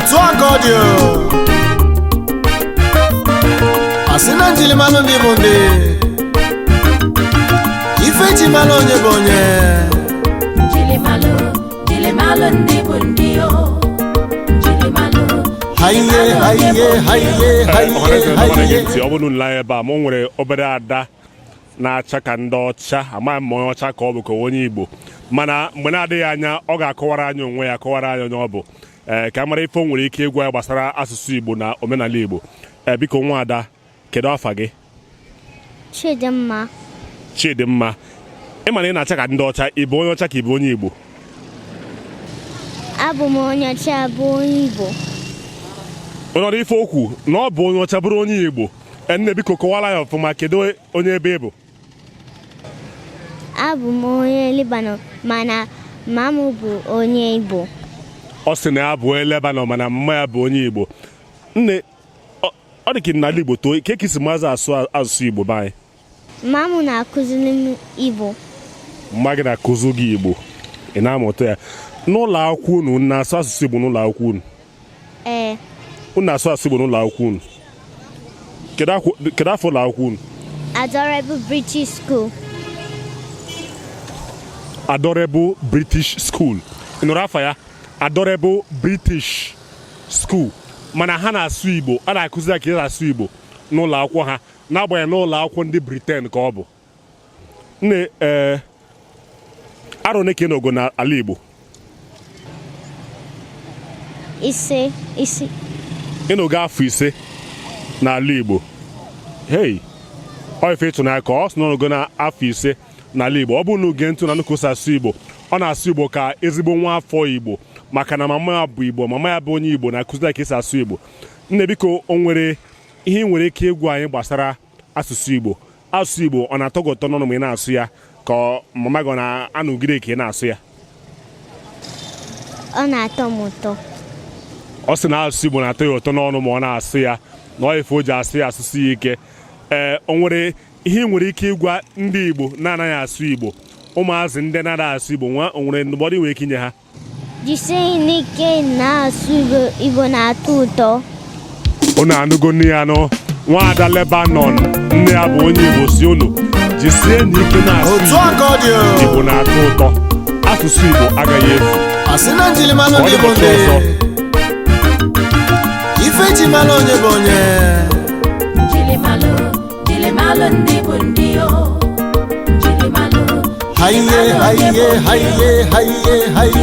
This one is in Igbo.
Otu a ka ọ dị o. Asị na njirimara ndị bụ ndị ife ji mara onye bụ onye. Njilimalụ, njilimalụ ndị bụ ndị o. Njilimalụ, Haiye, njilimalụ onye bụ haiye, ndị o. haiye, Ọhaneze haiye, ndị ọma na-ege haiye. ntị, ọ bụrụ na ebe a mụ nwere obere ada na-acha ka ndị ọcha, amaghị m onye ọcha ka ọ bụ ka onye Igbo, mana mgbe na-adịghị anya ọ ga-akọwara anyị onwe ya, kọwara anyị onye ọ bụ, ee, ka a mara ife o nwere ike ịgwa ya gbasara asụsụ Igbo na omenala Igbo. Ee, biko, nwa ada, kedu afa gị? Chidimma. Chidimma, ị ma na ị na-acha ka ndị ọcha, ị bụ onye ọcha ka ị bụ onye Igbo? Abụ m onye ọcha, bụ onye Igbo. Ọnọdụ ife okwu na ọ bụ onye ọcha bụrụ onye Igbo. Ee, nne, biko kọwara ya ọfụma, kedu onye ebe ị bụ? Abụ m onye Lebanon, mana mama m bụ onye Igbo. Ọ sị na ya bụ onye Lebanon, mana mama ya bụ onye Igbo. Nne, ọ dị ka ị n'ala Igbo too, ka isi mazị asụ asụsụ Igbo be anyị? Mama m na-akụziri m Igbo. Mma gị na-akụzi gị Igbo, ị na-amụta ya n'ụlọ akwụkwọ unu? Unu na-asụ asụsụ Igbo n'ụlọ akwụkwọ unu? Ee. Unu na-asụ asụsụ Igbo n'ụlọ akwụkwọ unu? Kedu afọ ụlọ akwụkwọ unu? Adorable British School. Adorable British School. Ị nụrụ afa ya? Adorable British School, mana ha na-asụ Igbo, a na-akụzi ya ka esi asụ Igbo n'ụlọ akwụkwọ ha, n'agbanyeghị n'ụlọ akwụkwọ ndị Britain ka ọ bụ. Nne, ee, arọ ole ka ị nọgo n'ala Igbo? 5, 5. Ịnọgo afọ 5 n'ala Igbo. Hei, ọ ife ịtụnanya ka ọ sị na ọnọgo na afọ 5 n'ala Igbo. Ọ bụrụ na uge ntụ na nnukwu asụ Igbo, ọ na-asụ Igbo ka ezigbo nwa afọ Igbo, maka na mama ya bụ Igbo, mama ya bụ onye Igbo na-akụzi ya ka esi asụ Igbo. Nne, biko, o nwere ihe ị nwere ike ịgwa anyị gbasara asụsụ Igbo? Asụsụ Igbo, ọ na-atọ gị ụtọ n'ọnụ ma ị na-asụ ya, ka mama gị ọ na-anọgide ka ị na-asụ ya? Ọ na-atọ m ụtọ. Ọ sị na asụsụ Igbo na-atọ ya ụtọ n'ọnụ ma ọ na-asụ ya, na ọ ife o ji asụ ya asụsụ ya ike. Ee, o nwere ihe ị nwere ike ịgwa ndị Igbo na-anaghị asụ Igbo, ụmụazị ndị na-anaghị asụ Igbo nwa, o nwere ndụmọdụ ị nwere ike inye ha? Jisie n'ike na-asụ Igbo. Igbo na-atọ ụtọ. Unu anụgo nne ya nụ, nwaada Lebanon, nne ya bụ onye Igbo, si unu jisie n'ike na-asụ Otu a Igbo. ka ọ dị o. Igbo na-atọ ụtọ, asụsụ Igbo agaghị efu. Asị na njirimara Ka ọ ndị dị bụ ụbọchị ndị ọzọ. ife ji mara onye bụ onye. Njilimalụ, njilimalụ ndị bụ ndị o. Njilimalụ, Haiye, njilimalụ onye haiye, bụ ndị o. haiye, haiye, haiye.